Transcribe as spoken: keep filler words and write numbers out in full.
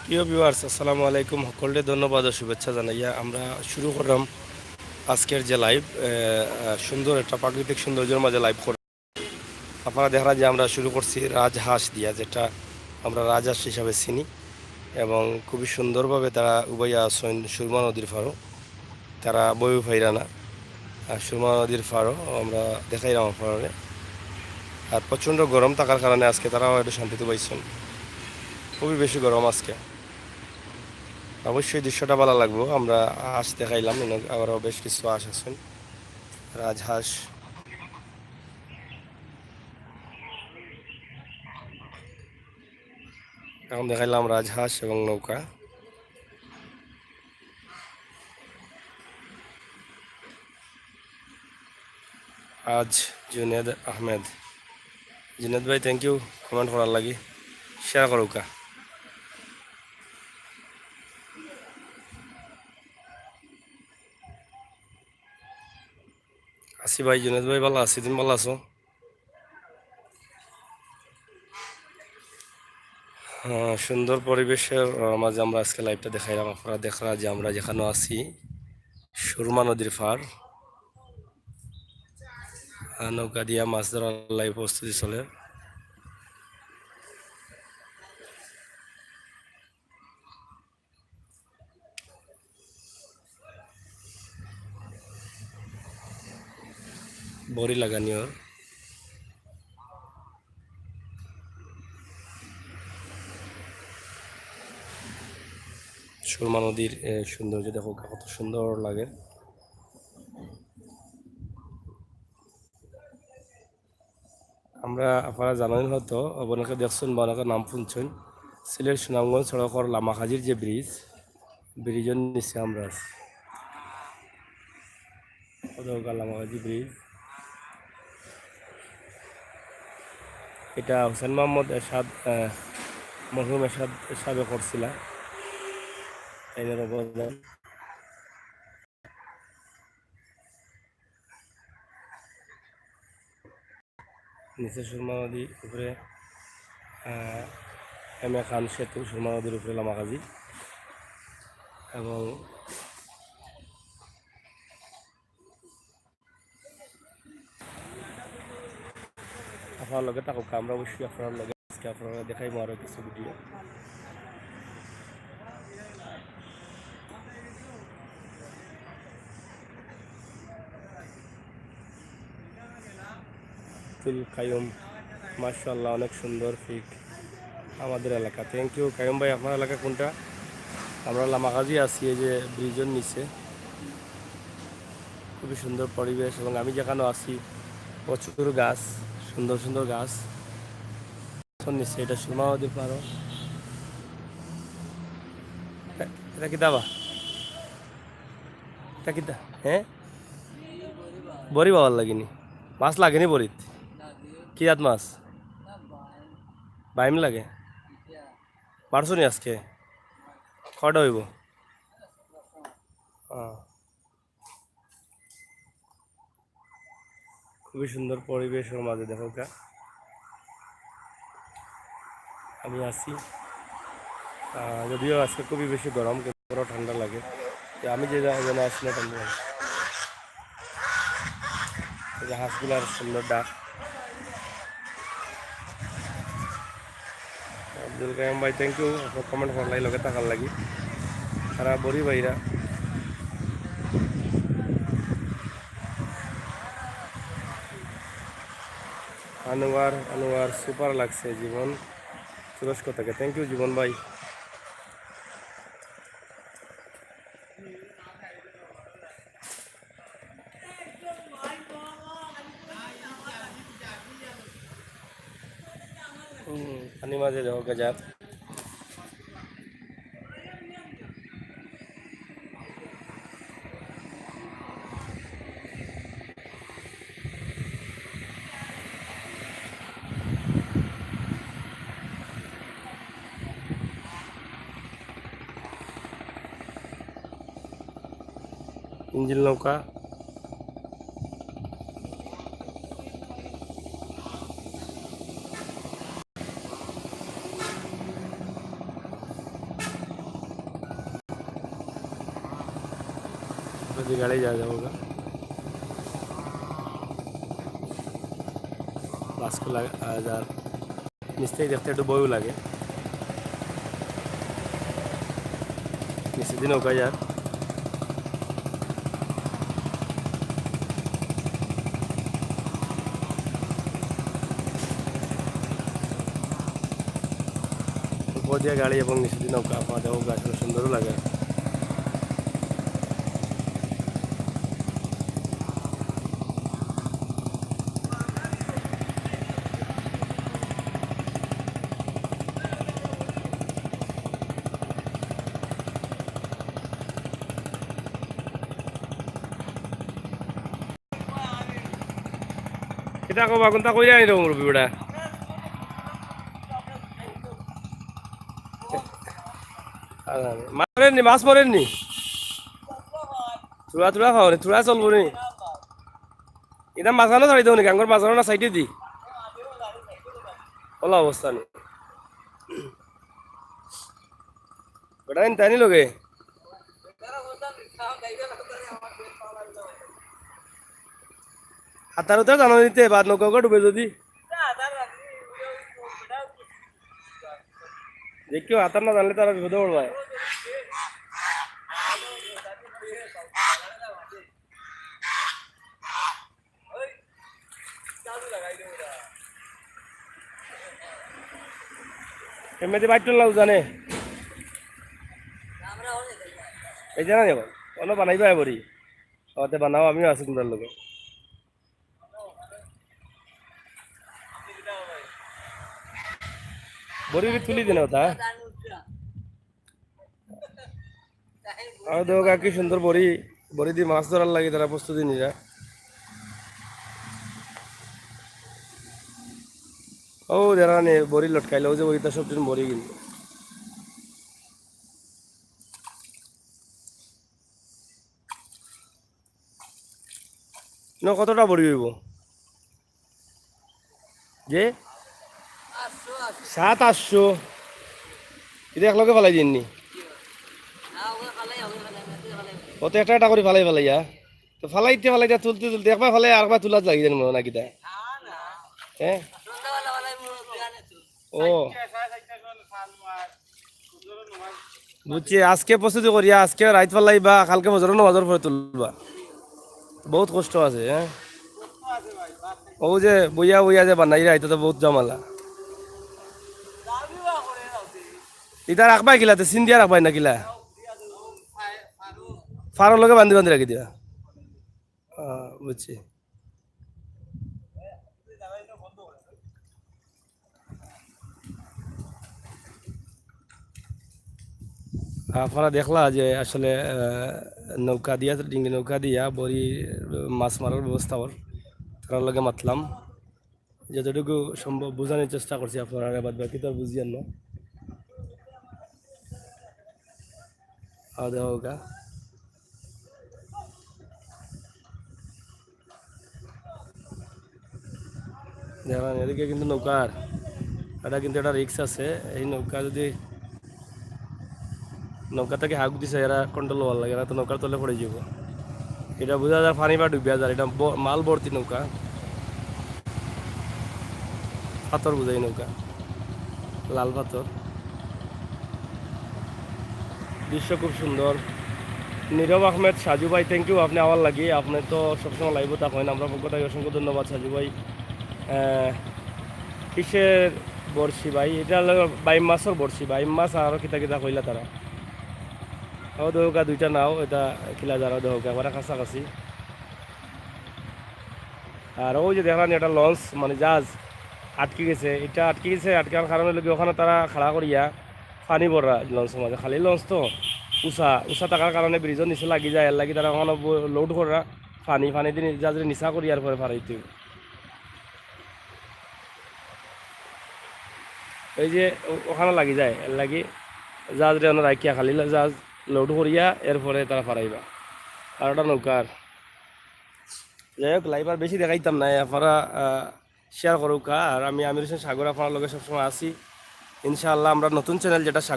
প্রিয় ভিউয়ার্স, আসসালামু আলাইকুম। সকলকে ধন্যবাদ ও শুভেচ্ছা জানাইয়া আমরা শুরু করলাম আজকের যে লাইভ। আহ, আহ, সুন্দর একটা প্রাকৃতিক সৌন্দর্যের মাঝে লাইভ করা। আপনারা দেখরা যে আমরা শুরু করছি রাজহাঁস দিয়া, যেটা আমরা রাজহাঁস হিসাবে চিনি, এবং খুবই সুন্দরভাবে তারা উবাইয়া আছইন সুরমা নদীর পাড়ো। তারা বইও পাইরা না। আর সুরমা নদীর পাড়ো আমরা দেখাইলাম আপনারারে। আর প্রচণ্ড গরম থাকার কারণে আজকে তারাও একটু শান্তিতে বইছেন। খুবই বেশি গরম আজকে। অবশ্যই দৃশ্যটা ভালো লাগবো। আমরা হাঁস দেখাইলাম, এনে আবারও বেশ কিছু হাঁস আছেন, রাজহাঁস। এখন দেখাইলাম রাজহাঁস এবং নৌকা। আজ জুনেদ আহমেদ। জুনেদ ভাই, থ্যাংক ইউ কমেন্ট করার লাগি। শেয়ার করুকা। আছি ভাই, জুনেদ ভাই ভালো আছি, তুমি ভালো আছো? হ্যাঁ, সুন্দর পরিবেশের, আহ, মাঝে আমরা আজকে লাইভটা দেখাইলাম। আপনারা দেখরা যে আমরা যেখানে আছি সুরমা নদীর পাড়। আহ, নৌকা দিয়া মাছ ধরার লাগি প্রস্তুতি চলে। বড়ি লাগানি ওর। সুরমা নদীর, এ, সৌন্দর্য দেখো, কত সুন্দর লাগে। আমরা, আপনারা জানেন হয়তো, অনেকে দেখছেন বা অনেকে নাম শুনছেন, সিলেট সুনামগঞ্জ সড়কর লামাকাজির যে ব্রিজ, ব্রিজর নিচে আমরা আছি। কত লামাকাজি ব্রিজ। এটা হুসেন মোহাম্মদ এরশাদ, আহ, মরহুম এরশাদ সাহেবে করছিলা। এনের অবদান। নিচে সুরমা নদী, উপরে, আহ, এম এ খান সেতু, সুরমা নদীর উপরে লামাকাজি। এবং আপনার লগে থাকুক, আমরা অবশ্যই আপনার লগে আজকে আপনারা দেখাইবো আরো কিছু ভিডিও। তুল কায়ুম, মাশাআল্লাহ, অনেক সুন্দর পিক। আমাদের এলাকা। থ্যাংক ইউ কায়ুম ভাই। আপনার এলাকা কোনটা? আমরা লামাকাজি আছি, এই যে ব্রিজর নিচে। খুবই সুন্দর পরিবেশ, এবং আমি যেখানে আছি প্রচুর গাছ, সুন্দর সুন্দর গাছ। এখন নিচে এটা সুরমা নদীর পাড়ো। এটা, এটা কিতা বা? এটা কিতা? হ্যাঁ? বড়ি বাবার লাগেনি? মাছ লাগেনি বড়িত? কি জাত মাছ? বাইম লাগে? মারছো নি আজকে? কটা হইব? হ্যাঁ। খুবই সুন্দর পরিবেশর মাঝে দেখো কা, আমি আছি। আহ, যদিও আজকে খুবই বেশি গরম, কিন্তু বড় ঠান্ডা লাগে। তো আমি যে জা-, যেন আছি না ঠান্ডা লাগে। এই যে হাঁসগুলার সুন্দর ডাক। আব্দুল কাইম ভাই, থ্যাংক ইউ, আপনার কমেন্ট করলাই লগে থাকার লাগি। তারা বড়ি ভাইরা। আনোয়ার, আনোয়ার, সুপার লাগছে জীবন, তুরস্ক থেকে। থ্যাংক ইউ জীবন ভাই। হুম, পানি মাঝে যাও, গেজার। ইঞ্জিন নৌকা। গাড়ি যা যাবো গা। বাস খোলা, আহ, যার নিচ থাকি দেখতে একটু ভয়ও লাগে। নিচেদি নৌকা যার। উপর দিয়া গাড়ি এবং নিচেদি নৌকা, আপনারা দেখো, আসলে সুন্দরও লাগে। কিতা কবা, কোনটা কইরা আনি রে মুরব্বি বেটা? মাছ মরেননি, মাছ মরেননি। থুড়া থুড়া খাও নি, থুড়া চলবো নি। এটা মাঝখানো ছাড়ি দেবো নি, গাঙ্গর মাঝখানো না সাইডে দি। ওলা অবস্থা নি। বেটা, ইন তানি লগে। হাতার উতার জানো নিতে, বাদ নৌকা উকা ডুবে যদি। দেখিও, হাতার না জানলে তারা বিপদে পড়বায়। এমনিতে বাইর টুল লাউ জানে। এই জানা যাবো, কোনো বানাইবা বড়ি। আমাদের বানাও, আমিও আছি তোমরার লগে। বড়ি তুলি দিন ওটা। আর দেখো কি সুন্দর বড়ি, বড়ি দি মাছ ধরার লাগি তারা প্রস্তুতি নিরা। ও যারা নে বড়ি লটকাইলো, ওই যে বড়িটা সবচেয়ে বড়ি কিন্তু। ন কতটা বড়ি হইব? যে সাত আটশো। এটা একলগে ফালাই দিননি। অত একটা একটা করে ফালাই ফালাইয়া। তো ফালাইতে ফালাইতে তুলতে তুলতে একবার ফালাই আরেকবার তুলাত লাগি যান মনে হয় নাকি তা? হ্যাঁ। ও। বুঝছি, আজকে প্রস্তুতি করিয়া আজকে রাইত ফালাইবা, কালকে ফজরর নামাজর পরে তুলবা। বহুত কষ্ট আছে, হ্যাঁ। ও যে বইয়া বইয়া যে বানাই রাইত তো বহুত ঝামেলা। ইতা রাখবায় কিলাতে, সিন দিয়া রাখবায় না কিলা? ফারর লগে বান্ধি বান্ধি রাখি দিবা। আহ, বুঝছি। আপনারা দেখলা যে আসলে, আহ, নৌকা দিয়া, ডিঙ্গি নৌকা দিয়া বড়ি, আহ, মাছ মারার ব্যবস্থা ওর। তারার লগে মাতলাম। যতটুকু সম্ভব বুঝানোর চেষ্টা করছি আপনারা, বাদ বাকি তো আর বুঝিয়ার না। খাওয়া দাওয়া হোক, হ্যাঁ? দেখেন, এদিকে কিন্তু নৌকার, এটা কিন্তু একটা রিস্ক আছে। এই নৌকা যদি, নৌকা থাকি হাগুক দিছে, এরা কন্ট্রোল হওয়ার লাগে, এরা তো নৌকার তলে পড়ে যাব। এটা বুঝা যায় পানি বা ডুবিয়া যায়, এটা ব-, মাল ভর্তি নৌকা, পাথর বুঝাই নৌকা, লাল পাথর। দৃশ্য খুব সুন্দর। নীরব আহমেদ সাজু ভাই, thank you, আপনি আমার লাগি, আপনি তো সবসময় লাইভও থাকেন, আমরা পক্ষ থেকে অসংখ্য ধন্যবাদ সাজু ভাই। আহ, কিসের বড়শি ভাই? এটা হলো বাইম মাছর বড়শি, বাইম মাছ আর কিতা কিতা কইলা তারা। ও দেখো গা দুইটা নাও, এটা কিলা যারা দেখো গা, একবারে কাছাকাছি। আর ওই যে দেখলাম একটা লঞ্চ, মানে জাহাজ আটকে গেছে। এটা আটকে গেছে, আটকার কারণে লোকে ওখানে তারা খাড়া করিয়া পানি ভররা লঞ্চর মাঝে। খালি লঞ্চ তো উষা, উষা থাকার কারণে ব্রিজর নিচে লাগি যায়, এর লাগি তারা ওখানে ব-, লোড কররা পানি, পানি দিয়ে জাহাজরে নিচা করিয়ার পরে ফারাইতে। এই যে ও-, ওখানে লাগি যায়, এর লাগি জাহাজরে ওখানে রাখিয়া খালি লা-, জাহাজ লোড করিয়া এরপরে তারা ফারাইবা। আর ওটা নৌকার। যাই হোক, লাইভ আর বেশি দেখাইতাম না, আপনারা, আহ, শেয়ার করুক, আর আমি আমির হোসেন সাগর আপনার লগে সবসময় আছি। ইনশাআল্লাহ আমরা নতুন চ্যানেল যেটা সাগর